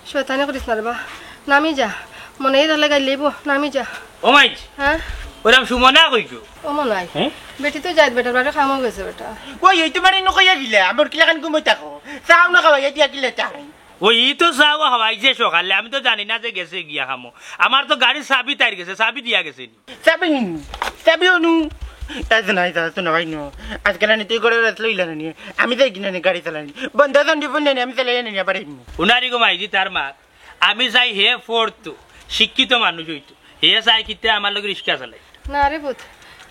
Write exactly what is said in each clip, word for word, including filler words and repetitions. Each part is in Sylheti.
শয়তানি করিস না রে বা, নামি যা। মনে এই তাহলে গাইলেইব, নামি যা। ও মাইজ, হ্যাঁ? ওরাম সুমনা কইছো? ও মনাই। হ্যাঁ? বেটি তো যাইত বেটা, বাড়ি কামো গেছে বেটা। ওই, এই তোমার এই নকইয়া দিলে, আমার কিলাখান ঘুমাই থাকো। চাও না খাওয়াইয়া দিয়া কিলে চাই। ওই, ই তো চাও খাওয়াইছে সকালে, আমি তো জানি না যে গেছে গিয়া কামো। আমার তো গাড়ির চাবি তাইর গেছে, চাবি দিয়া গেছে নি? চাবি নি? চাবি অনু। এত নাই, তা তো নয় নু। আজকাল আনি তুই করে রাত লইলা না নিয়ে। আমি যাই কিনা নি গাড়ি চালানি। বন্ধ সন্ধি ফোন নেই, আমি চালাই আনি নিয়ে পারি। উনারি গো মাইজি তার মা। আমি চাই হে পড়তো, শিক্ষিত মানুষ হইতো। হে চাই কিতে আমার লগে রিক্সা চালাই। না রে পুত,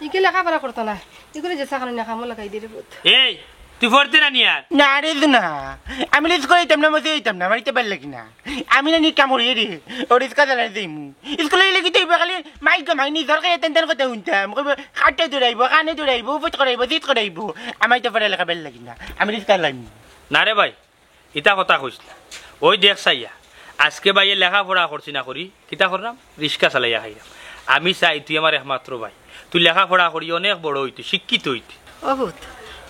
ইকে লেখাপড়া করতো না। ইগুলো যে চাকরি না কামো লাগাই দে রে পুত। এই, তুই পড়তে না নিয়ার? না রে না, আমি রিস্ক করিতাম না, মজা হইতাম না, আমার ইতে ভালো লাগে না। আমি না নি কাম করি রে, ও রিক্সা চালাই যাইমু। স্কুলে গেলে কি তুই খালি মাইক মাইনি দরকার তেন তেন কথা শুনতাম। কইব, কাটে দৌড়াইব, কানে দৌড়াইব, উপত করাইব, জিত করাইব। আমার তো পড়া লেখা ভালো লাগে না, আমি রিক্সা চালাইমু। না রে ভাই, ইতা কথা কইস না। ওই দেখ চাইয়া, আজকে ভাইয়ে লেখাপড়া করছি না করি, কিতা করলাম? রিক্সা চালাইয়া খাইলাম। আমি চাই তুই আমার একমাত্র ভাই, তুই লেখাপড়া করি অনেক বড় হইতে, শিক্ষিত হইতে। ও পুত,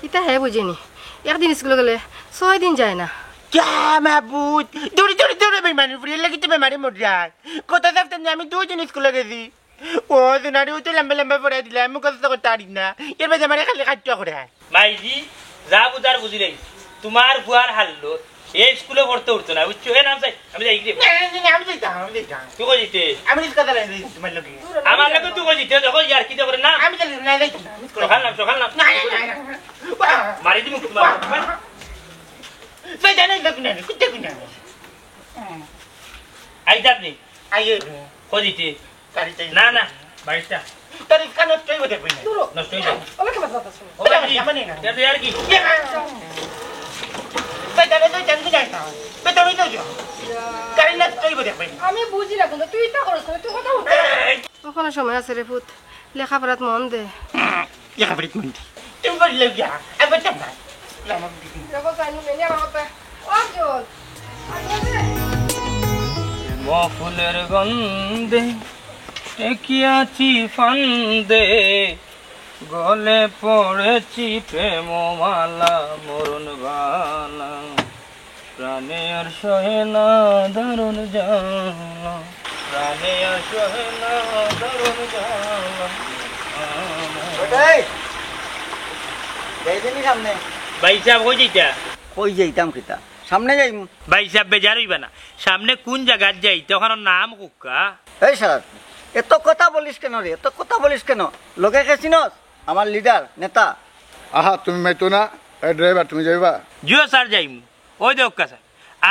ইতা হে বুঝিনি। একদিন স্কুলে গেলে ছয় দিন যায় না। ক্যা মাবুদ, দৌড়ি দৌড়ি দৌড়ি বেমানি ফুরিয়ে লাগিতে বেমারি মরি যায়। কত যাবতেন যে আমি দুই দিন স্কুলে গেছি। ও দুনারে, ও তো লম্বা লম্বা পড়াই দিলে, আমি মুখস্থ করতে পারি না। এর মধ্যে আমার খালি কাট্য করে। মাইজি, যা বুঝার বুঝি নাই। তোমার বুয়ার হাল্লত, এই স্কুলে পড়তে উঠতো না, বুঝছো? এ নাম চাই, আমি যাই রে। না, না, না, আমি যাইতাম, আমি যাইতাম। তুই কই দিতে? আমি রিক্সা চালাই যাই তোমার লগে। আমার লগে তুই কই দিতে? দেখো, ইয়ার কি করে না? আমি চালাই না, যাইতাম না, আমি স্কুলে সকাল নাম, সকাল নাম। না, না, না, না। বাহ। মারি দিমু তোমার। বাহ। যাইতাম না, যাইতাম না, কুত্তে কুত্তে। আইতাম নি? আইয়ে। কই দিতে? গাড়িতে। না, না, বাড়িটা। তোর ইচ্ছা নষ্ট হইব দেখবি না। দূরো। নষ্ট হইব। ওলা কি মাথা আছে? ও ভাই, আমার নেই না। ইয়ার, ইয়ার কি? ইয়ে, না। বেটা, বেটা, জানবি না এটা। বেটা, বেটা, যা। গাড়ি নষ্ট হইব দেখবি না। আমি বুঝি না কিন্তু তুই ইতা করছ না, তুই কথা উঠে। এই। অখনো সময় আছে রে পুত, লেখাপড়াত মন দে। লেখাপড়াত মন দে। তুমি বললে গিয়া, আমি বলতাম না। দেখো, জানি, মেনে আমার কথা। ও, চল। মফুলের গন্ধে ঠেকিয়াছি ফান্দে, গলে পড়েছি প্রেমমালা মরণ বালা। প্রাণে আর সহে না দারুণ জ্বালা, প্রাণে আর সহে না দারুণ জ্বালা। ওটাই, যাইবেনি সামনে। ভাই সাহেব, কই যাইতা? কই যাইতাম কিতা? সামনে যাইমু। ভাই সাহেব, বেজার হইবা না। সামনে কোন জায়গাত যাইতা? ওখানোর নাম কউক্কা। এই শালা, এত কথা বলিস কেন রে? এত কথা বলিস কেন? লগে কে চিনস? আমার লিডার, নেতা। আহা, তুমি মাইতো না। এই ড্রাইভার, তুমি যাইবা? জিও স্যার, যাইমু। ওই দেখউক্কা স্যার,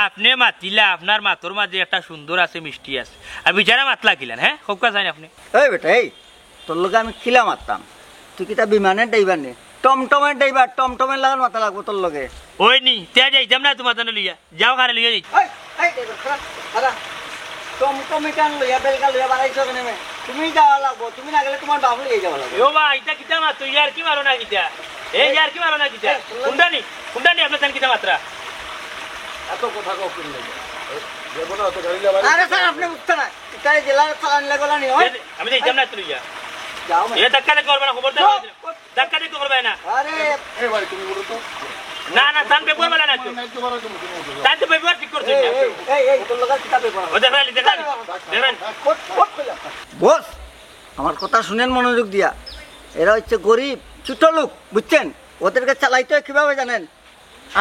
আপনে মাতিলা, আপনার মাতর মাঝে একটা সুন্দর আছে, মিষ্টি আছে। আর বিচারা মাতলা কিলান, হ্যাঁ? কউক্কা চাইন আপনে। এই বেটা, এই, তোর লগে আমি কিলা মাততাম? তুই কিতা বিমানের ড্রাইভার নি? টমটমের ড্রাইভার, টমটমের লাগান মাতা লাগবো তোর লগে। ওই নি, তে যাইতাম না তোমার জানে লইয়া। যাও, কারে লইয়া যাই। এই, এই, ড্রাইভার, খাড়া, খাড়া। টমটম ইখান লইয়া, বেলকা লইয়া বাড়াইছো কেনে মে? তুমি যাওয়া লাগবো, তুমি না গেলে তোমার বাপ লইয়া যাওয়া লাগবো। ও বা, ইতা কিতা মাত? তুই ইয়ার কি মারো না কিতা? এই ইয়ার কি মারো না কিতা? এই, হুন্ডা নি, হুন্ডা নি, আপনার জান কিতা মাতরা? এত কথা কও কিন লাগে? এই, যাবো না, অত গাড়ি লাগাই। আরে স্যার, আপনি উঠতে না। ইতারে জেলা চালান লাগবো না নি, হয়? আমি যাইতাম না, তুই যা। যাও, এ ধাক্কা ধাক্কি করবে না, খবরদার। যাও। ধাক্কা ধাক্কি করবে না। আরে। এ ভাই, তুমি বলো তো। না, না, তান paper বালা না তো। ন্যায্য ভাড়া তুমি, তুমি উঠো, যাও। তান তো paper ঠিক করছে এই, না। এই, এই, এই, তোর লগে কিতা paper? ও, দেখরানি, দেখরানি, দেখরানি। বস, বস, কইলাম। বস, আমার কথা শুনেন মনোযোগ দিয়া। এরা হচ্ছে গরিব, ছোট লোক, বুঝছেন? ওদেরকে চালাইতে হয় কিভাবে জানেন?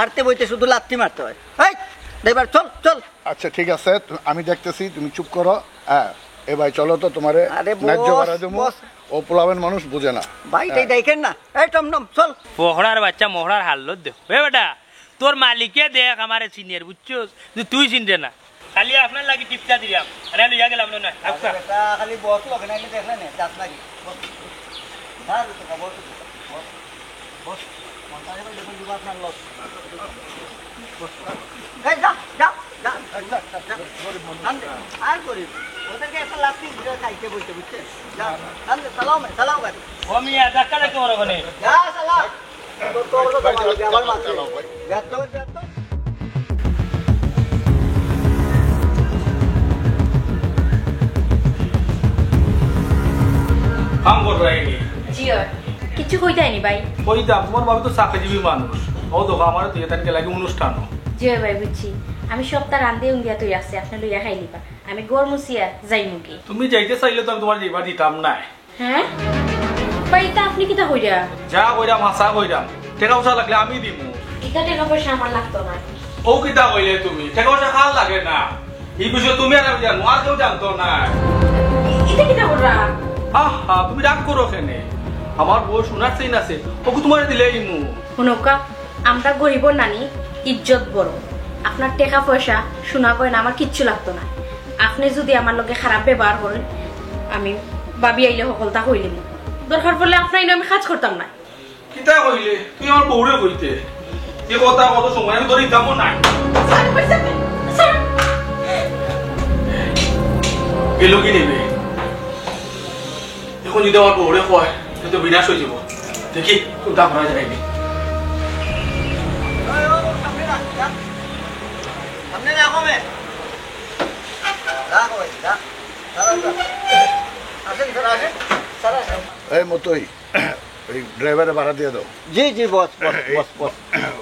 আটতে বইতে শুধু লাত্তি মারতে হয়। এই, ড্রাইভার, চল, চল। আচ্ছা, ঠিক আছে, তু-, আমি দেখতেছি, তুমি চুপ করো। হ্যাঁ, এ ভাই, চলো তো, তোমারে আরে ন্যায্য বস, ভাড়া দেবো। বস। ও পোলাবেন মানুষ বুঝে না। ভাই, হ্যাঁ। তাই দেখেন না। এই, টমটম, চল। ফোকড়ার বাচ্চা মোহড়ার হাল্লত দেখ। এ বেটা, তোর মালিকে দেখ আমারে চিনের, বুঝছস? কিন্তু তুই চিনরে না। খালি আপনার লাগি টিপটা দিলাম। আরে, লইয়া গেলাম না, না। আচ্ছা। বেটা, খালি বস লোক, না, এমনি দেখলে নে, যাস নাকি? বস। না, রে, তোরা বস, বস। বস, পঞ্চাশ হাজার যখন দিব আপনার লস। বস। এই, যা, যা, যা, যা, যা। টান দে, আর গরিব। ওদেরকে একটা লাত্তি দিয়ে খাইতে বলতে, বুঝছেন? যা, টান দে, চালাও মে, চালাও গাড়ি। ও মিয়া, ধাক্কা ধাক্কি করো কেনে? যা, চালাও। তো, তো, তো, তো, আবার মারছে। ব্যর্থ, ব্যর্থ। কাম কররায়নি? জি অয়। কিচ্ছু কইতায়নি ভাই। কইতাম, তোমার ভাবি তো চাকরিজীবী মানুষ। ও দেখো, আমারে তো এখানকে লাগে অনুষ্ঠানও। জি অয় ভাই, বুঝছি। আমি সবতা রান্ধিয়া উন্দিয়া থই আছি, আপনে লইয়া খাইলিবা। আমি ঘর মুছিয়া যাইমুগি। তুমি যাইতে চাইলে তো আমি তুমার যাইবার দিতাম নায়। হ্যাঁ? ভাই, ইতা আপনে কিতা কইরা? যা কইরাম, হাছা কইরাম। টেকা পয়সা লাগলে আমি দিমু। ইতা টেকা পয়সা আমার লাগতো না। ও কিতা কইলে তুমি? টেকা পয়সা কার লাগে না? ই বিষয়ে তুমি আর আমি জানমু, আর কেউ জানতো না। ই-, ইতা কিতা কররা? আহা, তুমি রাগ করো কেনে? আমার বউর সোনার চেইন আছে, ওগু তুমারে দিলে ইমু। হুনউক্কা, আমরা গরিবর নানি, ইজ্জত বড়। আপনার টেকা পয়সা, সোনা গয়না আমার কিচ্ছু লাগতো না। আপনে যুদি আমার লগে খারাপ ব্যবহার করইন, আমি ভাবি আইলে হকলতা কইলিমু। দরকার পড়লে আপনার ইনো আমি কাজ করতাম না। কিতা কইলে? তুই আমার বউরে কইতে। ই কথা কত সময় আমি তোর ইতামও নাই। স্যার, কইছে কি? স্যার। গেল কি নিবে? এখন যদি আমার বউরে কয়, সে তো বিনাশ হয়ে যাবো। দেখি, কোনটা করা যায়নি। সামনে রাখো মে। রাখো ভাই, রাখ। দাঁড়াও, দাঁড়াও। আসেন, স্যার, আসেন। স্যার, আসেন। এই মতই, ওই ড্রাইভারে ভাড়া দিয়ে দাও। জি, জি, বস, বস, এই, বস, বস।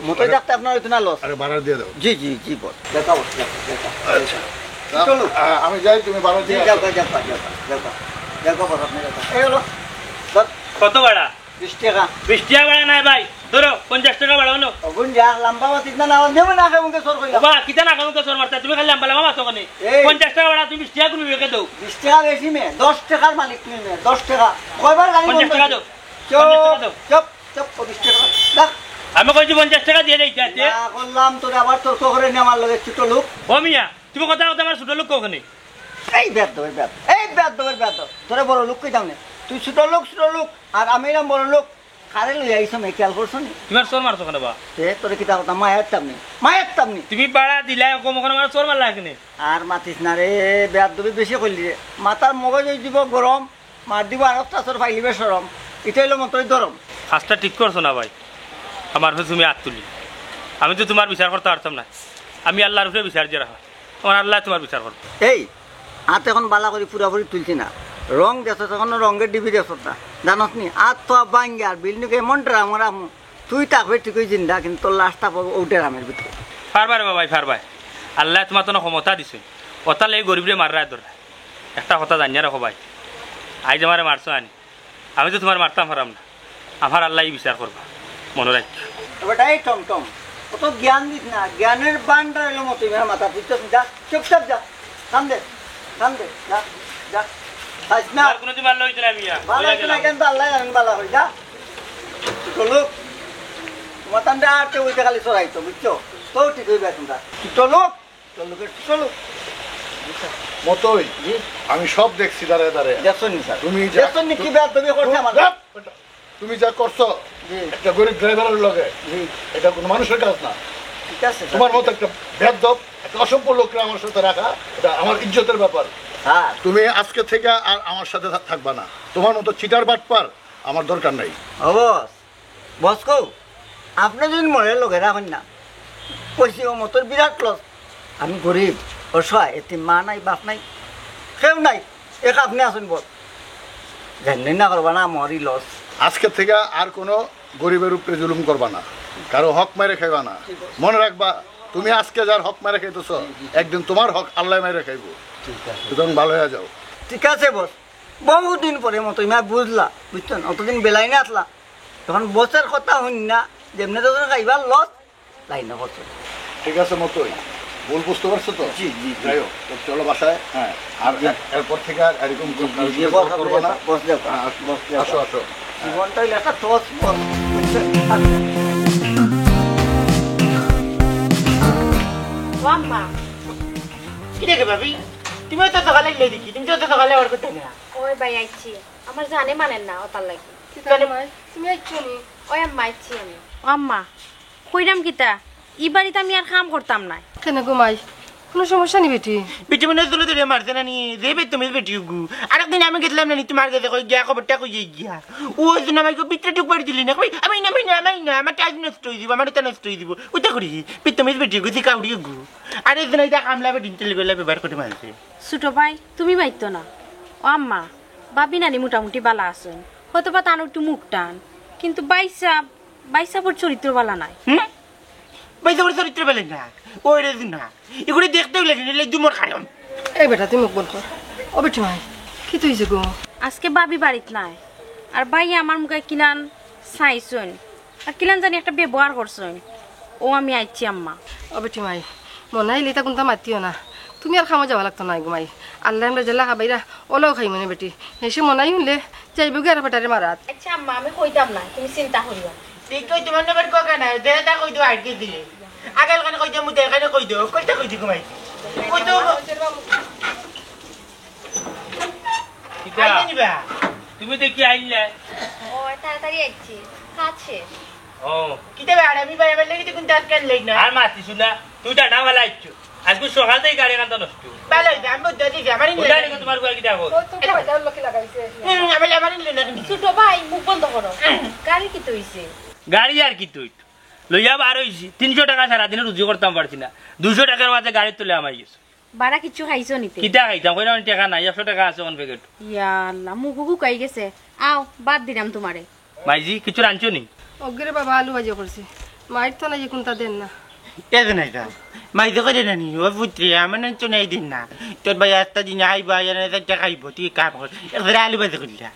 মতই আরে, থাকতে আপনার হইতো না লস। আরে, ভাড়া দিয়ে দাও। জি, জি, জি, বস। যাও, বস, যাও, যাও। আচ্ছা। চলো। আ-, আমি যাই, তুমি ভাড়া জি, দিয়ে যাও, আসো। যাও, যাও, যাও, যাও, যাও, বস, আপনি যাও। এই হলো। ধর। কত ভাড়া? বিশ টাকা। বিশ টাকা ভাড়া নাই ভাই, ধরো, পঞ্চাশ টাকা ভাড়া অনো। অগুন যা, লম্বা মাতিস না, না, নেবে না, খাবো কে সর কইলাম। ওবা, কিতা না খাবো কে সর মারতা, তুমি খালি লম্বা লম্বা মাতো কেনে? এই। পঞ্চাশ টাকা ভাড়া, তুমি বিশ টাকা করে রেখে দাও। বিশ টাকা বেশি মে, দশ টাকার মালিক তুমি মে, দশ টাকা। কয়বার গাড়ি পঞ্চাশ বন্ধ টাকা হইছে? দাও। চুপ, পঞ্চাশ টাকা দাও। চুপ, চুপ, বিশ টাকা। দেখ। আমি কইছি পঞ্চাশ টাকা দিয়ে দেই, যাতে। না করলাম, তোরে আবার তর্ক করে নে আমার লগে, ছোট লোক। ও মিয়া, তুমি কথা কথা আমার ছোট লোক কও কেনে? এই বেয়াদব, এই বেয়াদব, এই বেয়াদব, এই বেয়াদব। তোরে বড় লোক কইতাম নে। তুই ছোট লোক, ছোট লোক, আর আমি এরম বড় লোক। কারে লইয়া আইছো মে, খেয়াল করছো নি? তোমার চোর মারছো কেনে বা? এ, তোরে কিতা কথা, মায়ের তামনি, মায়ের তামনি। তুমি ভাড়া দিলাই, কম করে আমার চোর মারলা কেনে? আর মাতিস না রে, বেয়াদবি বেশি করলি রে। মাথার মগজ হয়ে দিব গরম, মার দিব আর একটা চোর পাইলিবে শরম। এটা হইলো মতই ধরম। কাজটা ঠিক করছো না ভাই, আমার উপরে তুমি আত তুলি। আমি তো তোমার বিচার করতে পারতাম না, আমি আল্লাহর উপরে বিচার দিয়ে রাখা। আমার আল্লাহ তোমার বিচার করবো। এই, আত এখন বালা করি পুরাপুরি তুলছি না। রং দেছ, তখন রঙের ডিবি দেছ না। জানস নি? আত তো ভাঙ্গি আর বিল্ডিং এমন ড্রাম রাখমু, তুই থাকবে ঠিকই জিন্দা, কিন্তু তোর লাশ থাকবো ও ড্রামের ভিতরে। পারবায় রে বাবাই, পারবায়। আল্লাহ তোমার তো ক্ষমতা দিছে। ওটা লেগে গরিবরে মাররা ধরে। একটা কথা জানিয়া রাখো ভাই, আইজ আমারে মারছো আনি, আমি তো তোমার মারতাম পারাম না, আমার আল্লাহ বিচার করবা, মনে রাখ। এ বেটা, এই টমটম, অত জ্ঞান দিস না, জ্ঞানের ভান্ডার হইলো মতো ইমার মাথা, বুঝছস নি? যা, চুপচাপ যা, কাম দে, কাম দে, যা, যা, খাইস না। আর কোনোদিন মারলে হইতো না, মিয়া। ভালো হইতো না, কিন্তু আল্লাহ জানেন ভালো হই, যা। ছোট লোক, তোমার তান্ডে আর কেউ হইতে খালি চড়াইতো, বুঝছো? তো ঠিক হইবে এখন, যা। ছোট লোক। চলো, চলো। মতই, জি। আমি সব দেখছি দাঁড়ায় দাঁড়ায়। দেখছো নি, স্যার? তুমি যা দেখছো নি কি বেয়াদবি করছে আমার? চুপ! তুমি যা করছো, জি। একটা গরিব ড্রাইভারের লগে, জি। এটা কোনো মানুষের কাজ না। ঠিক আছে, স্যার। তোমার মতো একটা বেয়াদব, একটা অসভ্য লোককে আমার সাথে রাখা, এটা আমার ইজ্জতের ব্যাপার। স্যার। তুমি আজকে থেকে আর আমার সাথে থা-, থাকবা না। তোমার মতো চিটার বাটপার আমার দরকার নাই। অবশ। বস কও, আপনে যদি মরে লগে রাখইন না, কইছি ও মতর বিরাট লস। আমি গরিব, অসহায়, এতিম, মা নাই, বাপ নাই, কেউ নাই, এক আপনে আছইন বস। যেমনি না করবা না, আমারই লস। আজকে থেকে আর কোনো গরিবের উপরে জুলুম করবা না, কারো হক মেরে খাইবা না। মনে রাখবা, তুমি আজকে যার হক মেরে খাইতেছো, একদিন তোমার হক আল্লাহ মেরে খাইবো। ঠিক আছে। সুতরাং ভালো হয়ে যাও। ঠিক আছে বস, বহুদিন পরে মতো ইমা বুঝলা, বুঝছো না? অতদিন বেলাই না আসলা, তখন বসের কথা হুন না, যেমনে তখন খাইবার লস, লাইনে বসো। ঠিক আছে মতই, ভুল বুঝতে পারছো তো? জি, জি, জি। যাই হোক, তো চলো বাসায়। হ্যাঁ, আর জি। এর-, এরপর থেকে আর এরকম জি, কোনো জি, জি, কারোর সাথে বস, তর্ক করবো না। বস, বস, যাও, হ্যাঁ, আসো, বস, যাও। আসো, আসো। হ্যাঁ। জীবনটা হইলো একটা টস বস, বুঝছো? ও আম্মা। কি দেখে ভাবি? তুমি তো সকালে এলে দেখি, তুমি তো সকালে আবার করতে না। ওই ভাই আইছি, আমার জানে মানেন না, ওটার লাগি। কি জানে মাই? তুমি আইছো নি? ওই আম্মা, আইছি আমি। ও আম্মা, কইরাম কিতা? ই বাড়িত আমি আর কাম করতাম নায়। কেন গো মাই? কোনো সমস্যা নি বেটি? বেটি মনে হয় তুলে তুলে মারছে না নি? যে বেটি তুমি বেটি উগু। আরেকদিন আমি গেছিলাম না নি তোমার কাছে, কই গিয়া খবরটা কই গিয়া। ও একজন আমাকে ভিতরে ঢুক পারি দিলি না। কই আমি না, আমি না, আমি না, আমার টাইম নষ্ট হয়ে দিব, আমার এটা নষ্ট হয়ে দিব। ওটা করি, বেটি তুমি বেটি উগু, তুই কাউরি উগু। আরে একজন এটা কামলা বেটি তেল গোলা ব্যবহার করে মারছে। ছোট ভাই, তুমি মারতো না। ও আম্মা, ভাবি নানি মোটামুটি বালা আছইন। হয়তো বা তান একটু মুখ টান। কিন্তু বাইসাব, বাইসাবর চরিত্র বালা নাই। হুম? ভাই, তোমার চরিত্র বেলে না। ওই রে না। এগুলো দেখতেও লাগে না, লেজু মোর কারণ। এই বেটা, তুই মুখ বন্ধ কর। ও বেটি মাই, কিতা অইছে গো? আজকে ভাবি বাড়িত নাই। আর ভাইয়ে আমার মুখে কিলান চাইছইন। আর কিলান জানি একটা ব্যবহার করছইন। ও আমি আইছি আম্মা। ও বেটি মাই, মনাইলে ইতা কুন্তা মাতিও না। তুমি আর কামো যাওয়া লাগতো নায় গো মাই। আল্লায় আমরা যেলা খাবাইরা, অলাউ খাইমু নে বেটি। হেষে মনাই হুনলে যাইবো গি আর বেটারে মারাত। আচ্ছা আম্মা, আমি কইতাম না, তুমি চিন্তা করিও না। ঠিক কই, তোমার নাম্বার কোকা নাই, যেটা তা কই দিও আটকে দিলে। আগাল কানে কই দিও, মুতে কানে কই দিও, কইতে কই দিও মাই। কই তো কিতা? আইলে নিবা? তুমি দেখি আইলে। ও, তাড়াতাড়ি আইছি, কাজ শেষ। ও। কিতা বে, আর আমি ভাই আমার লাগি তো কুন্তা আজকাল লেট না। আর মাতিস না, তুই টাটা ভালা আইছো। আজকে সকাল থেকে গাড়ি কান্দা নষ্ট। ভালো হইছে, আমি বুদ্ধি দিছি, আমার ইংলিশ বুঝা নাই। নি তোমার বুয়া কিতা কর? ও তো কয়টা লোকে লাগাইছে। হুম, আমি আমার ইংলিশ না। ছোট ভাই, মুখ বন্ধ করো। গাড়ি কিতা অইছে? গাড়ি আর কিতা অইতো? লইয়া বার অইছি, তিনশো টেকা সারাদিনে রুজি করতাম পারছি না। দুইশো টেকার মাঝে গাড়ির তলে হামাই গেছে। বাড়া কিচ্ছু খাইছো নিতে? কিতা খাইতাম? কইলাম টেকা নাই, একশো টেকা আছে অন প্যাকেট। ইয়া আল্লাহ, মুখ হুকাই গেছে। আও, বাদ দিলাম তোমারে। মাইজি, কিছু রানছো নি? অগরে বাবা, আলু ভাজি করছি। মাইর তো নাই, কুন্তা দেন না। এ তো নাই তা। মাইজি করে না নি, ও পুত্রে, আমার নাই তো নাই দিন না। তোর ভাই আস্তা দিন আইবা, এনে চারটা খাইবো, তুই কাম কর। একবারে আলু ভাজি করিলা।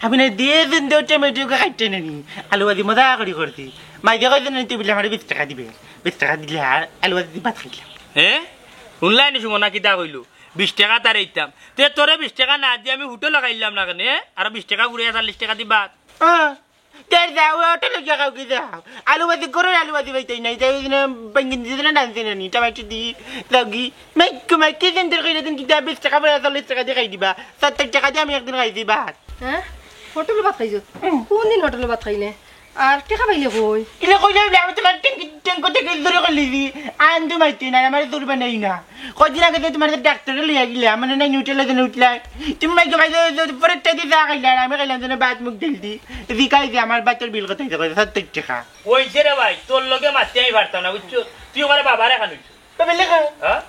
আমি না দিয়ে দিন দেও টমেটো খাইতে না নি। আলু ভাজি মজা করি করছি। মাইজি কইছে না, তুই বলে আমার বিশ টাকা দিবে। বিশ টাকা দিলে আর আলু ভাজি ভাত খাইলাম। হে? হুনলাই নি সুমনা কিতা কইলো? বিশ টেকা তারে দিতাম। তে তোরে বিশ টেকা না দিয়া আমি হোটেলো খাইলাম না কেনে? আর বিশ টেকা ঘুরে চল্লিশ টেকা দি ভাত। হ্যাঁ। তে যাও, হোটেলো গিয়া খাও কি যাও। আলু ভাজি করো, আলু ভাজি পাইতাই নাই। যাই ওই দিনে বেঙ্গন দিয়ে দিলে ডান্স দিলে নি, টমেটো দি, দাও গি। মাইকু মাইকে দিন তোর কইলে দিন কিতা বিশ টেকা পড়ে চল্লিশ টেকা দি খাই দিবা। সত্তর টেকা দি আমি একদিন খাইছি ভাত। হ্যাঁ? হোটেলো ভাত খাইছো? কোন দিন হোটেলো ভাত খাইলে? আর টেকা পাইলে কই? ইলে কইলে বলে আমি তোমার ট্যাঙ্কি, ট্যাঙ্কো থেকে ধরে কইলি দি। আন তো মাইতে না, আমার দূর বানাই না। কদিন আগে তো তোমার ডাক্তারে লইয়া গেলে, আমার না নিউট্রাল আছে নিউট্রাল। তুমি মাইকে ভাই পরে টেদি চা খাইলে, আর আমি খাইলাম যেন ভাত মুখ ঢেল দি। দি খাই দি, আমার ভাতর বিল কত হইতে পারে? সত্তর টেকা। ওই যে রে ভাই, তোর লগে মাতি আমি পারতাম না, বুঝছো? তুই আমার বাবার এখন হইছো। তবে লেখা। হ্যাঁ?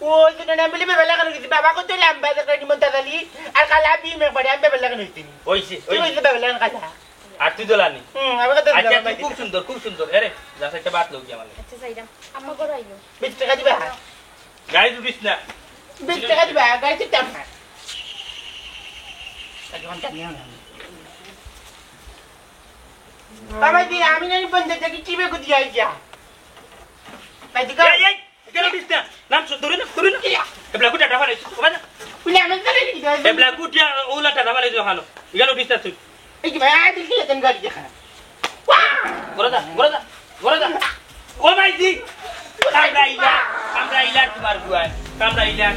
ও, তুই না বলি বেলা লাগানো গেছি। বাবা কত লম্বা, দেখলে নিমন্ত্রণ দালি, আর কালা বিম একবারে, আমি বেলা লাগানো গেছি। ওইছে, তুই ওই। কইছিস বেলা লাগানো কালা। আর তুই দোলানি। হুম, আমি কত আচ্ছা, লম্বা তুই খুব দিছি। সুন্দর, খুব সুন্দর। আরে, যা একটা ভাত লও কি আমার? আচ্ছা, যাইরাম। আম্মা ঘর আইলো। বিশ টাকা দিবা? গাড়ি উঠিস না। বিশ টাকা দিবা? গাড়ি চিন্তা না। আগে ঘন্টা নিয়ে আনো। বাবা, দি, আমি নাই বন্ধ থেকে টিভি গুদি আইয়া। ভাই, দিকে এই, এই, কেন উঠিস না? নাম স-, ধরে না, ধরে না। ইয়া। এ ব্ল্যাক টাটা ফালাই, ও ভাই না। উনি আমি ধরে কি ধরে? এ ব্ল্যাক উঠিয়া ওলা টাটা ফালাই দিও হানো। এখানে উঠিস না তুই। এই কি ভাই, আজ কি লেতেন গাড়ি দেখা? ওয়া! ঘরে যা, ঘরে যা, ঘরে যা। ও ভাই জি। কামড়াইলা, কামড়াইলা তোমার বুয়ায়। কামড়াইলা।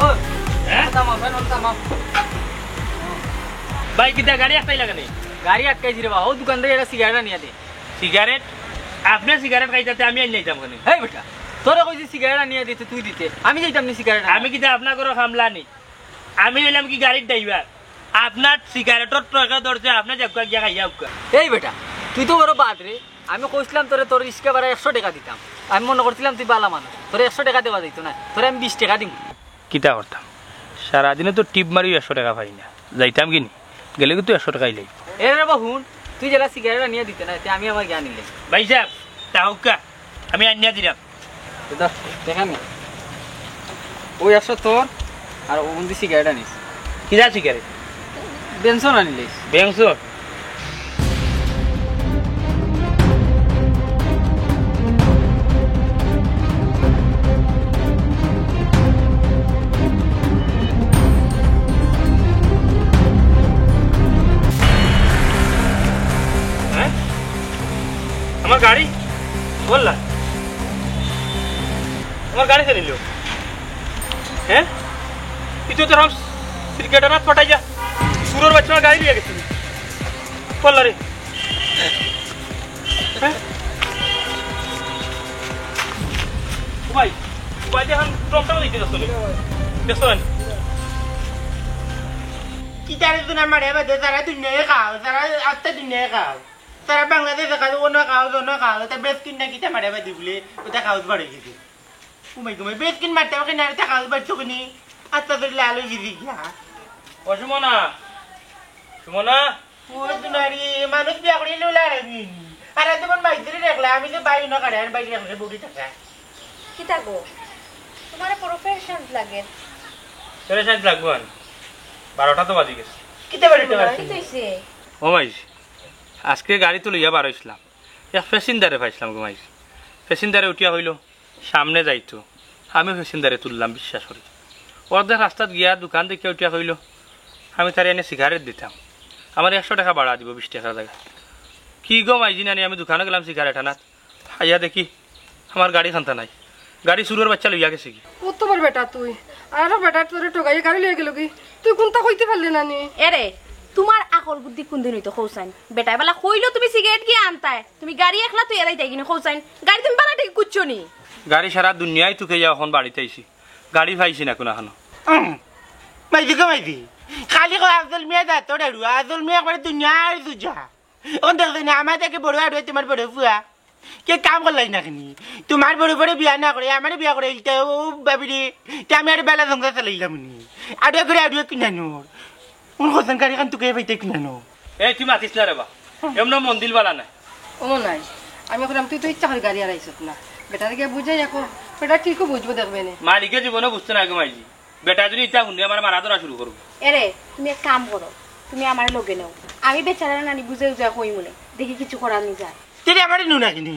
ও, হ্যাঁ? থামাও, ফেন থামাও। ভাই, কিতা গাড়ি আটকাইলা কেনে? গাড়ি আটকাইছি রে বা, ও দোকান থেকে একটা সিগারেট আনিয়া দে। সিগারেট? আপনে সিগারেট খাইতাতে আমি আনিয়া দিতাম কেনে? হেই বেটা, তোরে কইছি সিগারেট আনিয়া দিতে, তুই দিতে। আমি যাইতাম নি সিগারেট আনিয়া। আমি কিতা আপনার ঘরো কামলা নি? আমি অইলাম কি গাড়ির ড্রাইভার? আপনার সিগারেটর ট্রকে ধরছে, আপনে যাউক্কা গিয়া খাইয়া আউক্কা। এই বেটা, তুই তো বড় বাদ রে। আমি কইছিলাম তোরে তোর রিক্সা ভাড়া একশো টেকা দিতাম। আমি মনো করছিলাম তুই বালা মানুষ, তোরে একশো টেকা দেওয়া যাইতো না, তোরে আমি বিশ টেকা দিমু। কিতা করতাম? সারাদিনে তো টিপ মারিও একশো টেকা পাই না। যাইতাম কি নি? গেলে কিন্তু একশো টেকাই লাগবো। এ রে বা হুন, তুই যেলা সিগারেট আনিয়া দিতে না, তে আমি আমার জ্ঞান নিলে। ভাই সাহেব, তা হোক্কা, আমি আনিয়া দিলাম। এ ধর, দেখা নি। ওই একশো তোর, আর ও বন্ধু সিগারেট আনিস। কিতা সিগারেট? বেনসন আনিলিস। বেনসন? হ্যাঁ? আমার গাড়ি? বললা? আমার গাড়ি চালিল? হ্যাঁ? তুই তো তোর সিগারেট আনাত ফাটাই যা। চুরর বাচ্চা আমার গাড়ি লইয়া গেছিলি। বললা রে। হ্যাঁ? ও ভাই, ও ভাই, এখন টমটম দিতে যাচ্ছ নি? ব্যস্ত হয়নি। কিতারে তো না মারে বাদে, তারা দুনিয়ায় খাও, তারা আস্তে দুনিয়ায় খাও। তারা বাংলাদেশে খাও, অনো খাও, অনো খাও, তা বেশ কিনা কিতা মারে বাদে বলে, ওটা খাওয়া বাড়ি গেছে। ঘুমাই ঘুমাই বেশ কিন মারতে হবে, কিনা এটা খাওয়া বাড়ি চোখে নি, আস্তে আস্তে লাল হয়ে গেছে গিয়া। ও সুমনা, সুমনা। ও দুনারি, মানুষ বিয়া করিলে ওলা আর আমি। আর এত মন মাইতিরে দেখলা, আমি তো বাই না কারে, আর বাই দেখলে বউটি থাকা। কিতা গো? তোমার বড় ফ্রেশ লাগে। ফ্রেশ লাগবো আর। বারোটা তো বাজি গেছে। কিতা বারোটা বাজি? ও মাইজি, আজকে গাড়ি তো লইয়া বার হইছিলাম, এক প্যাসেঞ্জারে পাইছিলাম গো মাইজি। প্যাসেঞ্জারে উঠিয়া কইলো, "সামনে যাইতো।" আমিও প্যাসেঞ্জারে তুললাম বিশ্বাস করি। অর্ধেক রাস্তাত গিয়া দোকান দেখিয়া উঠিয়া কইলো, "আমি তারে এনে সিগারেট দিতাম, আমার একশো টেকা ভাড়া দিবো, বিশ টেকার জাগা।" কি গো মাইজি নানি, আমি দোকানো গেলাম সিগারেট আনাত, আইয়া দেখি আমার গাড়ি খান্তা নাই, গাড়ি চুরর বাইচ্চা লইয়া গেছে গি। কত বড় বেটা তুই, আর বেটা তোরে ঠগাইয়া গাড়ি লইয়া গেলো গি, তুই কুনতা কইতে পারলে না নি? এরে, তোমার আকল বুদ্ধি কুনদিন অইতো কও চাইন? বেটায় বালা কইলো তুমি সিগারেট গিয়া আনতায়, তুমি গাড়ি একলা থইয়া যাইতায় গি নি কও চাইন? গাড়ি তুমি বালা টেকা খুজছো নি? গাড়ি সারা দুনিয়ায় তুকাইয়া অখন বাড়িত আইছি, গাড়ি পাইছি না কুনাখানো। উম, মাইজি গো মাইজি, খালি কও আফজল মিয়া যা তোর এড়ুয়া, আফজল মিয়া একবারে দুনিয়ার দুজা। অখন দেখছো নি, আমার থাকি বড় আড়ুয়া তোমার বড় ফুয়া। কে কাম করলাই না কেনে? তোমার বড় বড় বিয়া না করে, আমারে বিয়া করে, ইটা ও বাবিরে, তে আমি আর বেলা সংসার চালাইলাম নি। আড়ুয়া করে আড়ুয়া কিনানোর। কোন খোঁজান গাড়ি খান তুকে পাইতে কিনানো? এই তুই মাতিস না রে বা, এমন মন দিল বালা নাই। ও মনাই, আমি কইলাম তুই তো ইচ্ছা করি গাড়ি আনাইছত না, বেটারে গিয়া বুঝাই এখন, বেটা ঠিকও বুঝবো দেখবে নে। মালিকে জীবনে বুঝতো না গো মাইজি, বেটা যদি ইটা হুনে আমার মারা ধরা শুরু করবো। এরে, তুমি এক কাম করো, তুমি আমার লগে নেও, আমি বেচারা নানি বুঝে উজা কই মনে, দেখি কিছু করা নি যায়। তেরে আমারে নু না কিনে,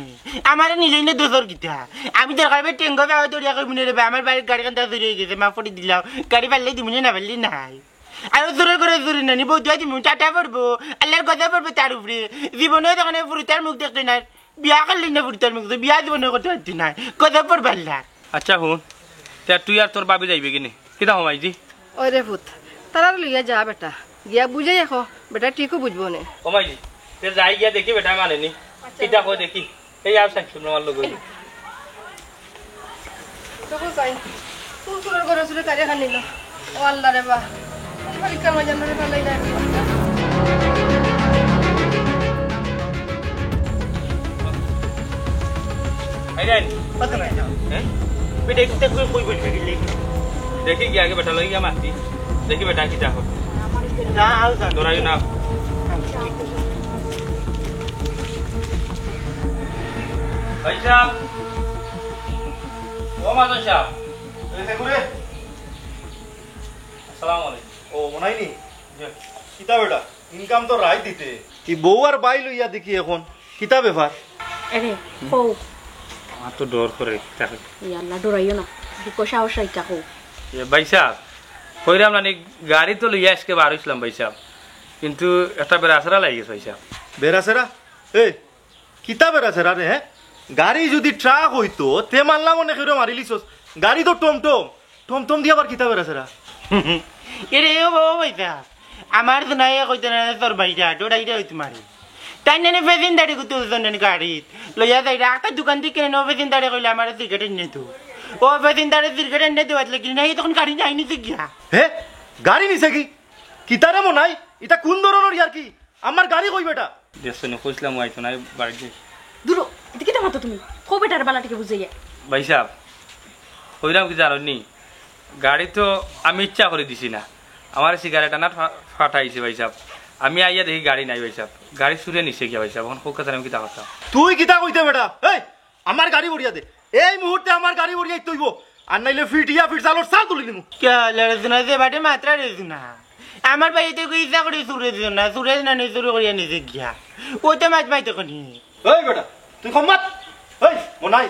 আমারে নিলেই না দোষর কিতা। আমি দরকার হবে টেঙ্গো যাওয়া দরিয়া কই মনে রে বা, আমার বাড়ির গাড়ি কান্তা চুরি হয়ে গেছে, মাফ করে দিলাও, গাড়ি পারলে দিমুনে না পারলে নাই। আর চুরের করে চুরি নানি, বউ দিয়া দিমু, টাটা পড়বো, আল্লাহর গজা পড়বো তার উপরে। জীবনে তখন ফুরুতার মুখ দেখতে নাই, বিয়া করলে না ফুরুতার মুখ, বিয়া জীবনে করতে পারতি নাই, গজা পড়বো আল্লাহ। আচ্ছা হুন, তে তুই আর তোর বাবি যাইবে কিনে? কিতা হমাই দি? ওই রে পুত, তারারে লইয়া যা বেটা, গিয়া বুঝাই এখন, বেটা ঠিকও বুঝবো নে। হমাই দি, তে যাই গিয়া দেখি বেটা মানে নি। আচ্ছা। কিতা কয় দেখি। এই আর সাইড শুনলাম আর লোক হইল। তখন যাই, কোন চুরের ঘরে চুরে কারে খান নিল? ও আল্লাহ রে বা, পরীক্ষার মাঝে আমরা ফালাই না। আইলেন? কত নাই যাও? হ্যাঁ? বেটা, একটু দেখবে, কই বলবে, কি লেগে? দেখি কি আগে বেটা লই গিয়া মাতি। দেখি বেটা কিতা কয়। না, আও যান। দৌড়াইও না। ভাই সাহেব। ও মাদন সাহেব। এই দেখো রে। আসসালামু আলাইকুম। ও, মনাই নি? জি। কিতা বেটা? ইনকাম তো রাইত দিতে। কি বউ আর বাই লইয়া দেখি এখন। কিতা ব্যাপার? এরে, কও। আমার তো ডর করে, কিতা কই? ইয়া আল্লাহ, ডরাইও না। বুকো সাহস রাখিয়া কও। এ ভাই সাহেব, কইরাম না নি, গাড়ি তো লইয়া আজকে বার হইছিলাম ভাই সাহেব। কিন্তু একটা বেড়াছেড়া লাগি গেছে ভাই সাহেব। বেড়াছেড়া? এই, কিতা বেড়াছেড়া রে, হ্যাঁ? গাড়ি যদি ট্রাক হইতো, তে মারলাম অনে কেউরে মারিলিছস। গাড়ি তো টমটম, টমটম দিয়া আবার কিতা বেড়াছেড়া? এরে ও বাবা, ভাই সাহেব, আমার তো নাই কইতে না তোর ভাইটা, ডোডাইটা হইতে মারি। তাই নানি প্যাসেঞ্জারে গুতো ওজন নানি গাড়িত। লইয়া যাই, রাখা দোকান থেকে কেন প্যাসেঞ্জারে কইলে আমার সিগারেট এনে তো। ও প্যাসেঞ্জারে সিগারেট এনে তো, বাতলে কি নাই, তখন গাড়ি নাই নিতে গিয়া। হে? গাড়ি নিছে কি? কিতারে মনাই? ইটা কোন ধরনের ইয়ার কি? আমার গাড়ি কই বেটা? দেখছো নি, কইছিলাম আইতো না, বাড়িত যাই। দূরো, ইতা কিতা মাতো তুমি? কও বেটার বালা টিকে বুঝাইয়া। ভাই সাহেব, কইরাম কি জানো নি? গাড়ি তো আমি ইচ্ছা করি দিছি না। আমার সিগারেট আনাত ফা-, ফাটাইছে ভাই সাহেব। আমি আইয়া দেখি গাড়ি নাই ভাই সাহেব। গাড়ি চুরে নিছে গিয়া ভাই সাহেব। এখন কউক্কা ছাইন আমি কিতা করতাম? তুই কিতা কইতে বেটা? এই, আমার গাড়ি বড়িয়া দে। এই মুহূর্তে আমার গাড়ি বড়িয়া দিতে অইবো। আর নাইলে ফিটিয়া ফিটসালর ছাল তুলি নিমু। কে আলার শুনা যে বাটে মাত্রা রে শুনা। আমার ভাইয়ে তো ইচ্ছা করি চুরে দিছে না, চুরে না নি চুরি করিয়া নিছে গিয়া। ওই তো মাত মাইতে কনি। এই বেটা, তুই কম মাত। এই, মনাই,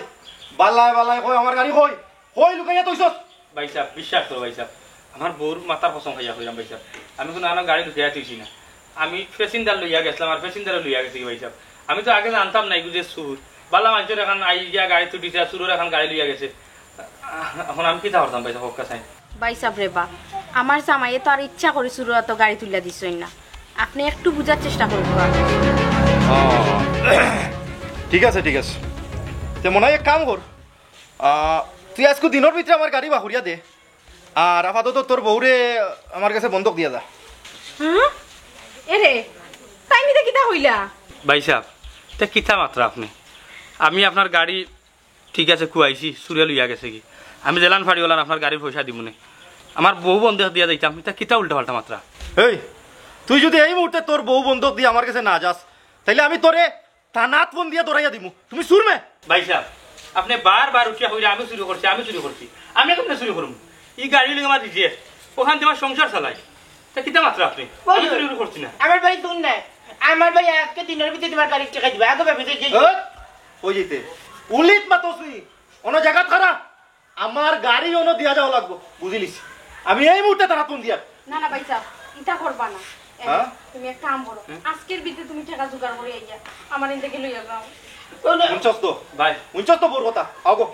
বালায় বালায় কই আমার গাড়ি কই? কই লুকাইয়া থইছস? ভাই সাহেব, বিশ্বাস করো ভাই সাহেব, আমার বউর মাথার কসম খাইয়া কইরাম ভাই সাহেব, আমি কুনু আমার গাড়ি লুকাইয়া থইছি না। আমি প্যাসেঞ্জার লইয়া গেছিলাম, আর প্যাসেঞ্জারও লইয়া গেছে গি ভাই সাহেব। আমি তো আগে জানতাম না এগু যে চুর। বালা মানষর এখান আই গিয়া গাড়ি তুটিছে, আর চুরর এখান গাড়ি লইয়া গেছে। আহ, এখন আমি কিতা করতাম ভাই সাহেব, কউক্কা ছাইন? ভাই সাহেব রে বা, আমার জামাইয়ে তো আর ইচ্ছা করি চুরর আতো গাড়ি তুলিয়া দিছইন না। আপনে একটু বুঝার চেষ্টা করবা। ও, ঠিক আছে, ঠিক আছে। তে মনাই এক কাম কর, আহ, তুই আইজকু দিনর ভিতরে আমার গাড়ি বার করিয়া দে। আর আপাতত তোর বউরে আমার গেছে বন্ধক দিয়া যা। হুম? এরে, তাইন ইতা কিতা কইলা? ভাই সাহেব, তে কিতা মাতরা আপনে? আমি আপনার গাড়ি, ঠিক আছে, খুয়াইছি, চুরে লইয়া গেছে গি। আমি যেলান পারি ওলান আপনার গাড়ির পয়সা দিমুনে। আমার বউ বন্ধক দিয়া যাইতাম, ইতা কিতা উল্টা পাল্টা মাতরা? এই, তুই যুদি এই মুহূর্তে তোর বউ বন্ধক দিয়া আমার গেছে না যাস, তাইলে আমি তোরে থানাত ফোন দিয়া ধরাইয়া দিমু। তুমি চুর মে? ভাইসাব, আপনে বারবার উঠিয়া কইরা, "আমি চুরি করছি, আমি চুরি করছি।" আমি কেমনে চুরি করমু? ই গাড়ি লইয়া আমার রিজেক্ট, অখান দিয়া আমার সংসার চালাই। তা কিতা মাতরা আপনে? আমি চুরি করছি না। আমার ভাই চুর নায়। আমার ভাই আজকে দিনর ভিতরে তুমার গাড়ির টেকা দিবা। আগে ভাবি যে ওই যাইতে। উলিত মাতছি। অন্য জাগাত খাড়া। আমার গাড়ি অনো দিয়া যাওয়া লাগবো, বুঝিলিছি। আমি এই মুহূর্তে তারা ফোন দিয়া। না, না, ভাইসাব, ইতা করবা না। এ, হ্যাঁ? তুমি এক কাম করো, হুম? আজকের ভিতরে তুমি টেকা জোগাড় করি আইয়া আমার ইন থাকি লইয়া যাও। হুনছস তো? ভাই। হুনছস তো বউর কথা? আও গো।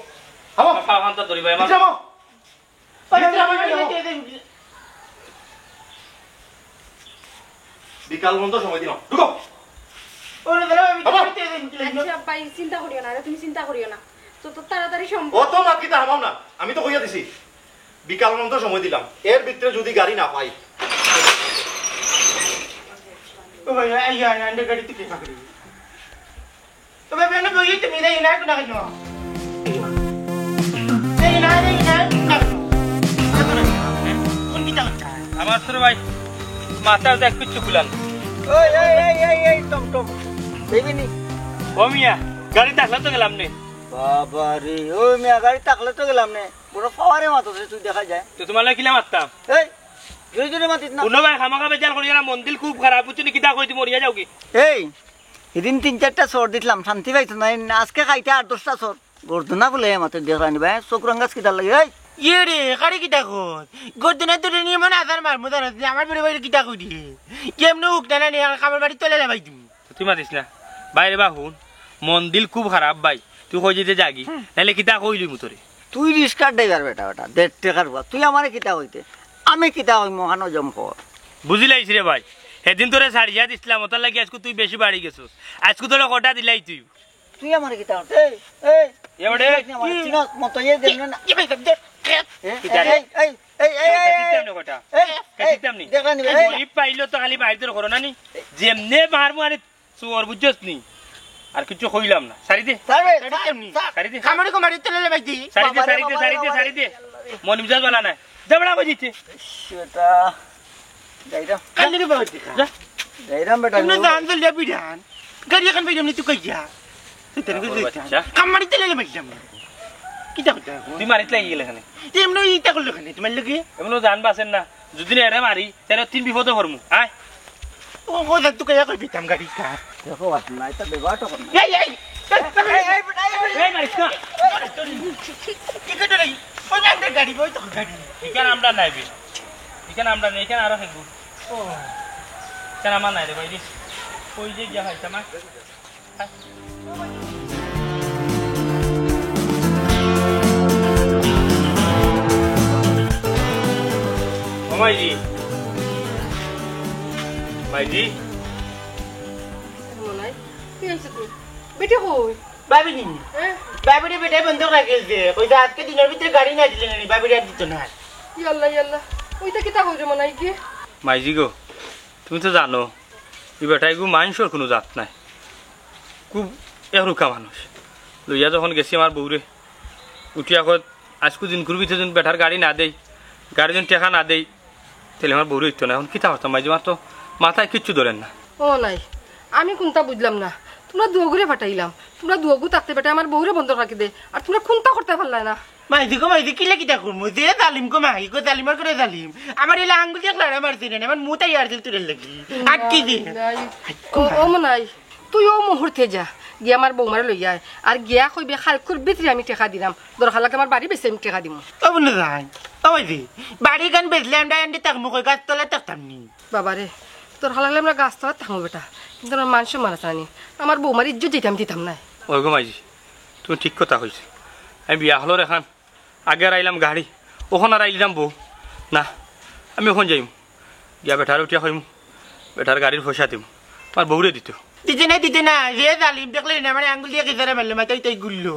হামো। বাবা, আমার তো ধরি ভাই, আমার ভিতরে হামো। ভিতরে হামো, ভিতরে হামো। বিকাল পর্যন্ত সময় দিলাম, ঢুকো। ওরে দাঁড়াও, আমি তো বাবা। বাড়িতে যাই, কি লাগলো? আচ্ছা, ভাই, চিন্তা করিও না, আরে তুমি চিন্তা করিও না, যত তাড়াতাড়ি সম্ভব। অত মাত কিতা হামাও না, আমি তো কইয়া দিছি, বিকাল পর্যন্ত সময় দিলাম, এর ভিতরে যদি গাড়ি না পাই। ও ভাই, এই, এই, এই, গাড়ি তো কে পাকড়ি? ও ভাই, আমি বলি, তুমি যাই না, কোনা কেন? যাই না, যাই না, কোনা কেন? কোন কিতা হচ্ছে? আমার তো রে ভাই, মাথার দেখ কিচ্ছু খুলান। ওই, এই, এই, এই, এই, টম, টম। দেখবি নি? ও মিয়া, গাড়ি থাকলে তো গেলাম নে। বাবা রে, ও মিয়া, গাড়ি থাকলে তো গেলাম নে। বড় পাওয়ারে মাতো তুই দেখা যায়। তো তোমার লাগে কিলা মারতাম? এই, জোরে জোরে মাতিস না। হুনো ভাই, খামাখা বেজার করিও না, মন দিল খুব খারাপ, বুঝছো নি? কিতা কই তুমি মরিয়া যাও কি? এই, এদিন তিন চাইরটা চড় দিছলাম, শান্তি পাইতো না। এই আজকে খাইতে আট দশটা চড়। গর্দনা বলে মাতে দেখলানি ভাই, চোখ রাঙ্গাস কিতার লাগে, এই? ইয়ে রে, কারে কিতা কর? গর্দনা ধরে নিয়ে মনে আধার মার, মজা আছে, আমার বেড়ে বাইরে কিতা করি? কেমনে উঠতে না নিয়ে আমার বাড়ি তলে লাগাই দিমু। তুই মাতিস না। বাইরে বা হুন, মন দিল খুব খারাপ ভাই। তুই কই যেতে যাগি? হুম। নাইলে কিতা কইলি মুতরে? তুই রিক্সার ড্রাইভার বেটা, বেটা, দেড় টেকার বুয়া। তুই আমারে কিতা কইতে? আমি কিতা কইমু, অখানো জম কর। বুঝিলাইছি রে ভাই। সেদিন তোরে ছাড়িয়া দিছলাম, ওটার লাগি আজকে তুই বেশি বাড়ি গেছস। আজকে তোরে কটা দিলাই তুই? তুই আমারে কিতা করতে? এই, এই, এবারে? তুই আমারে চিনস? মতো ইয়ে দেন না। কি ভাই, ধর। এ, কিতা রে? এই, এই, এই, এই, এই, এই, খেতে দিতাম নি কটা? এই, খেতে এই, দিতাম নি? দেখলা নি ভাই? এই গরিব পাইলো তো খালি বাইর দর করো না নি? যেমনে মারমু আরে চুর বুঝছস নি? আর কিছু কইলাম না। সারি দে। সারি দে। সারি দে। কামড়ি কামড়ি তেলে ভাই দি। সারি দে, বাবা রে, সারি দে, বাবা রে, সারি দে, বাবা রে। সারি দে। মন মিজাজ বালা নাই। যা বেটা, বাজি দে। সেটা। যাইরাম। কান্দির বাবা দি। যা। যাইরাম বেটা, তুমি যান জলদি বিধান। গাড়ি এখন বেরিয়ে তুই কই যা? তুই তেন আমার বাচ্চা। কামড়ি তেলে মারলাম। কিতা কথা? তুই মারিত লাগি গেলে এখানে। তুই এমনি ইটা করলে এখানে, তোমার লগে? এমনি জান বাঁচেন না। যদি না এরে মারি, তাহলে তিন বিপদে পড়মু। আয়। ও, ও, দেখ, তুই কইয়া কই পিতাম গাড়ি কা। দেখো, বাস না, এটা ব্যবহারটা কর না। এই, এই, এই, এই, এই, এই, এই, এই, মারিস না। কি করে রে? ওই যে আমাদের গাড়ি, ওই তো গাড়ি। এখানে আমরা নাই বে। এখানে আমরা নেই, এখানে আরো থাকবো। ও। এখানে আমার নাই রে ভাই রে। ওই যে গিয়া খাইতাম, আয়। ও মাইজি। মাইজি। মনাই, তুই আইছিস নি? বেটা কই? ভাবি নি? হ্যাঁ? ভাবিরে বেটায় বন্ধক রাখিল যে, কইছে আজকে দিনের ভিতরে গাড়ি না দিলে নি, ভাবিরে আর দিত না। ইয়াল্লা, ইয়াল্লা। ওইটা কিতা কই রে মনাই গিয়ে? মাইজি গো, তুমি তো জানো, ই বেটাইগু মানষর কুনু জাত নাই, খুব একরুখা মানুষ। লইয়া যখন গেছি আমার বউরে, উঠিয়া কয়, "আইজকু দিনকুর ভিতরে যুদি বেটার গাড়ি না দেই, গাড়ি যুদি টেকা না দেই, তাইলে আমার বউরে অইতো না।" এখন কিতা করতাম মাইজি, আমার তো মাথায় কিচ্ছু ধরের না। ও নাই, আমি কুনতা বুঝলাম না। তুমরা দুয়োগুরে ফাটাইলাম, তুমরা দুয়োগু থাকতে বেটায় আমার বউরে বন্ধক রাখি দে, আর তুমরা কুনতা করতায় পারলায় না। মাইজি গো, মাইজি, কিলা কিতা করমু? যে জালিম গো মাই গো, জালিমর করে জালিম। আমার ইলা আঙ্গুল দিয়া লাড়া মারছে না, আমার মুতাই আর দিল তুলে লাগি। আটকি দে। নাই। ও, ও মনাই, তুই ও মুহূর্তে যা, গিয়া আমার বৌমারে লইয়া আয়। আর গিয়া কইবে, "কাইলকুর ভিতরে আমি টেকা দিরাম, দরকার লাগে আমার বাড়ি বেচি আমি টেকা দিমু।" ও বন্ধু যাই, ও মাইজি, বাড়ি গান বেচলে আমরা এন্ডে থাকমু কই, গাছ তলে থাকতাম নি। বাবারে, দরকার লাগলে আমরা গাছ তলে থাকমু বেটা, কিন্তু আমার মান সম্মান আছে না নি, আমার বৌমার ইজ্জত যাইতে আমি দিতাম নায়। ওই গো মাইজি, তুমি ঠিক কথা কইছো। আমি বিয়া হলর এখান আগে আর আইলাম গাড়ি, অখন আর আইলাম বউ। না, আমি অখন যাইমু, গিয়া বেটারে উঠিয়া কইমু, বেটার গাড়ির পয়সা দিমু, আমার বউরে দিতো। দিতে না, দিতে না, যে জালিম দেখলে না, মানে আঙ্গুল দিয়া কিজারে মারলো, মাথায় তাই গুললো।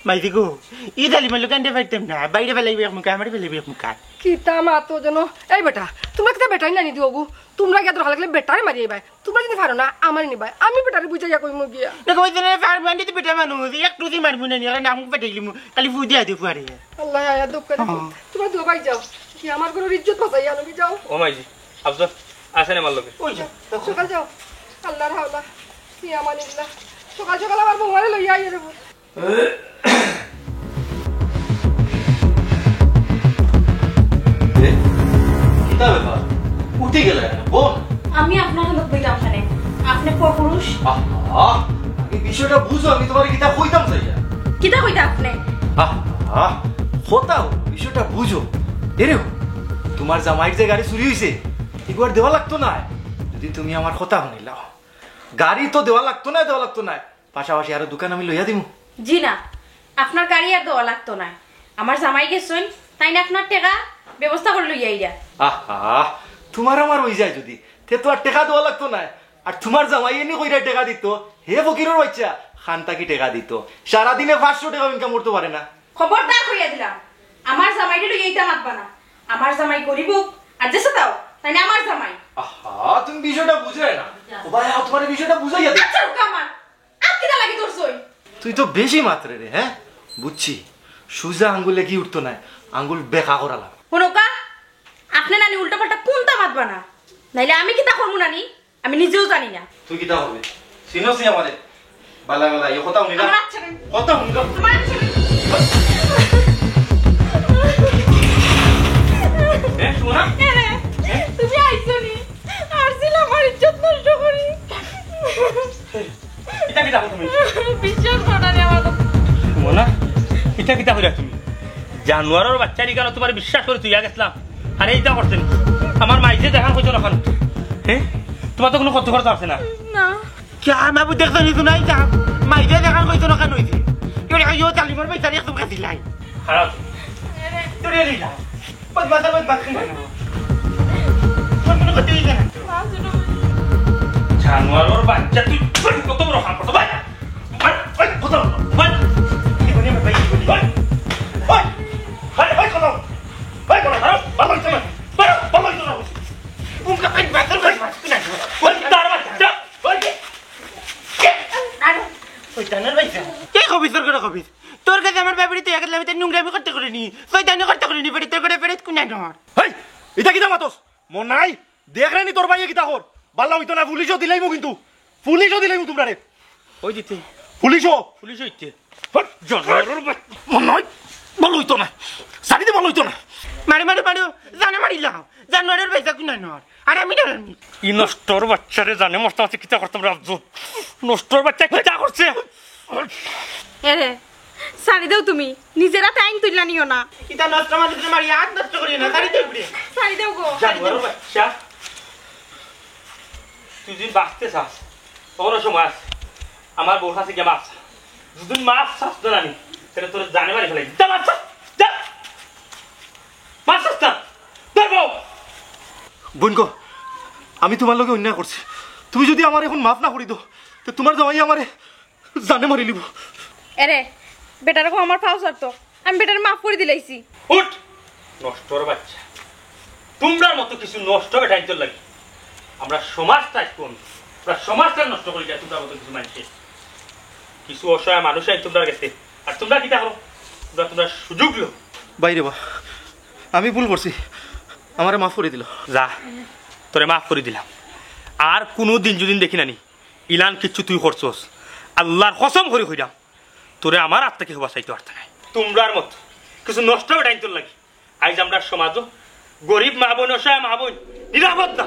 মাইজি গো, ই জালিমর লগে আন্ডে পারতাম না, বাইরে ফেলাইবে এক মুখা, আমারে ফেলাইবে এক মুখা। কিতা মাতো যেন, এই বেটা, তুমরা কিতা বেটাইন নানি দুয়োগু, তুমরা গিয়া দরকার লাগলে বেটারে মারি আইবায়। তুমরা যুদি পারো না, আমারে নিবায়। আমি বেটারে বুঝাইয়া কইমু গিয়া। দেখো, ওই জন্য পারবো, আমি তো বেটা মানুষ, একটু দি মারবো না, নিয়ে নাম পেটাইলিমু, খালি ফু দিয়া দে ফুয়ারে। আল্লাহ, আয়া দুঃখ করে। হ্যাঁ। তুমরা দুবাই যাও। কি আমার ঘরর ইজ্জত বাঁচাইয়া আনবি, যাও। ও মাইজি, আফজল, আছেন আমার লগে। ওই যে, সকাল যাও। আল্লাহর হাওলা। ফি আমানিল্লাহ। সকাল সকাল আমার বৌমারে লইয়া আইয়া যাবো। এ, কিতা ব্যাপার? উঠি গেলে কেনে? বল। আমি আপনার লগে বইতাম কেনে? আপনে পরপুরুষ। আহা, আগে বিষয়টা বুঝো, আমি তুমারে কিতা কইতাম চাইয়া। কিতা কইতা আপনে? আহা, কথা, বিষয়টা বুঝো। এরে, তুমার জামাইর যে গাড়ি চুরি অইছে, ইগুয়ার দেওয়া লাগতো নায়, যুদি তুমি আমার কথা হুনিলাও। গাড়ি তো দেওয়া লাগতো নায়, দেওয়া লাগতো নায়, পাশাপাশি আরো দুইখান আমি লইয়া দিমু। জি না, আপনার গাড়ি আর দেওয়া লাগতো নায়। আমার জামাই গেছইন, তাইন আপনার টেকা ব্যবস্থা করি লইয়া আইরা। আহা, তুমার আমার অইযায় যুদি, তে তো আর টেকা দেওয়া লাগতো নায়। আর তুমার জামাইয়ে নি কইরা টেকা দিতো, হে ফকিরর বাইচ্চা, খান থাকি টেকা দিতো। সারাদিনে পাঁচশো টেকা ইনকাম করতো পারে না। খবরদার কইয়া দিলাম, আমার জামাইরে লইয়া ইতা মাতবা না। আমার জামাই গরিব অউক আর যেছা তা অউক, তাইন আমার জামাই। আহা, তুমি বিষয়টা বুঝরায় না। ও ভাই, আও, তুমারে বিষয়টা বুঝাইয়া দেই। আচ্ছা, রুকা আমার। আর কিতা লাগি ধরছইন? তুই তো বেশি মাতরে রে, হে? বুঝছি। সুজা আঙ্গুলে ঘি উঠতো নায়, আঙ্গুল বেকা করা লাগে। হুনউক্কা, আপনে নানি উল্টা পাল্টা কুন্তা মাতবা না, নাইলে আমি কিতা করমু নানি, আমি নিজেও জানি না। তুই কিতা করবে? চিনস নি আমারে? বালা বালা, ই কথা হুনি না। আমার আচ্ছা নাই। কথা হুনি না। আমার আচ্ছা নাই। এ, সুমনা? এ রে, তুমি আইছো নি? আর ছিল আমার ইজ্জত নষ্ট করি। ইতা কিতা কও তুমি? বিশ্বাস করো না রে আমার কথা। সুমনা, ইতা কিতা কইরা তুমি? জানোয়ারর বাইচ্চার ইখানো তুমারে বিশ্বাস করি থুইয়া গেছলাম। আরে ইতা করছে নি? আমার মাইজে যেখান কইতো না কেন? হে? তুমার তো কুনু ক্ষতি করতে পারছে না। না। কিয়া, মা বুঝ দেখছো নি, শুনাই যা। মাইজে যেখান কইতো না কেন অইছে? ইও, ইও, জালিমর বাইচ্চারে একদম খাইছি লাই। খারাপ। তোরে লিলা। বদমাশ, বদমাশ, কি না? তোর কুনু ক্ষতি অইছে না তো? জানোয়ারর বাইচ্চা, তুই, তুই কত বড় কাম করছস? ভাই, ভাই, ভাই, কত বড়, ভাই। কি বলি আমার ভাই, কি বলি? ভাই, ভাই, ভাই, ভাই, কত? ভাই, কত? আরে, ভালো হইছে না। ভাই, ভালো হইছে না। উনকা ভাই, ভাই, ভাই, ভাই, কি না? ভাই, তার বাইচ্চা, ভাই। আরে, শয়তানের বাইচ্চা। কে কবিস তোর করে কবিস? তোর কাছে আমার বাবারে তুই একলা আমি তাই নোংরামি করতে করিনি, শয়তানি করতে করিনি, বেটি তোর করে বেটি কুনা নর। হেই, ইতা কিতা মাতস? মন নাই? দেখরে নি তোর ভাইয়ে কিতা কর? বালা অইতো না, পুলিশও দিলাইমু কিন্তু। পুলিশও দিলাইমু তুমরারে। ওই দিতে। পুলিশও? পুলিশ অইতে। হট, জানোয়ারর বাচ্চা। মন নাই? বালা অইতো না। ছাড়ি দে, বালা অইতো না। মারো, মারো, মারো। জানে মারিলাও। জানোয়ারর বাইচ্চা কুনা নর। আর আমি ডরার নি। ই নষ্টর বাইচ্চারে জানে মস্ত আছে কিতা করতাম রাজ্য। নষ্টর বাইচ্চা কিতা করছে? এরে, ছাড়ি দেও তুমি। নিজের আতে আইন তুইলা নিও না। ইতা নষ্ট মানুষরে মারি আত নষ্ট করিও না, ছাড়ি দেও রে। ছাড়ি দেও গো। জানোয়ারর বাইচ্চা। তুই যদি বাঁচতে চাস, তখনও সময় আছে। আমার বউর কাছে গিয়া মাফ চা। যদি মাফ চাস না জানি, তাইলে তোরে জানে মারি ফালাই। যা মাফ চা, যা। মাফ চাস না। ধর বউ। বোন গো, আমি তুমার লগে অন্যায় করছি। তুমি যদি আমারে অখন মাফ না করি দেও, তে তুমার জামাইয়ে আমারে জানে মারিলিবো। এরে, বেটারে কও আমার পাও ছাড়তো। আমি বেটারে মাফ করি দিলাইছি। উঠ! নষ্টর বাইচ্চা। তুমরার মতো কিছু নষ্ট বেটাইন্তর লাগি আমরার সমাজটা আইজ কুন, আমরার সমাজটা নষ্ট করি যায় তুমরার মতো কিছু মানষে। কিছু অসহায় মানুষ আইন তুমরার গেছে, আর তুমরা কিতা করো? তুমরা, তুমরা সুযোগ লও। ভাইরে বা, আমি ভুল করছি, আমারে মাফ করি দিলাও। যা, তোরে মাফ করি দিলাম। আর কুনু দিন যদি দেখি না নি, ইলান কিচ্ছু তুই করছস, আল্লার কসম করি কইরাম, তোরে আমার আত থাকি বাঁচাইতে পারতে নায়। তুমরার মতো কিছু নষ্ট বেটাইন্তর লাগি আইজ আমরার সমাজো গরিব মা-বইন, অসহায় মা-বইন নিরাপদ না।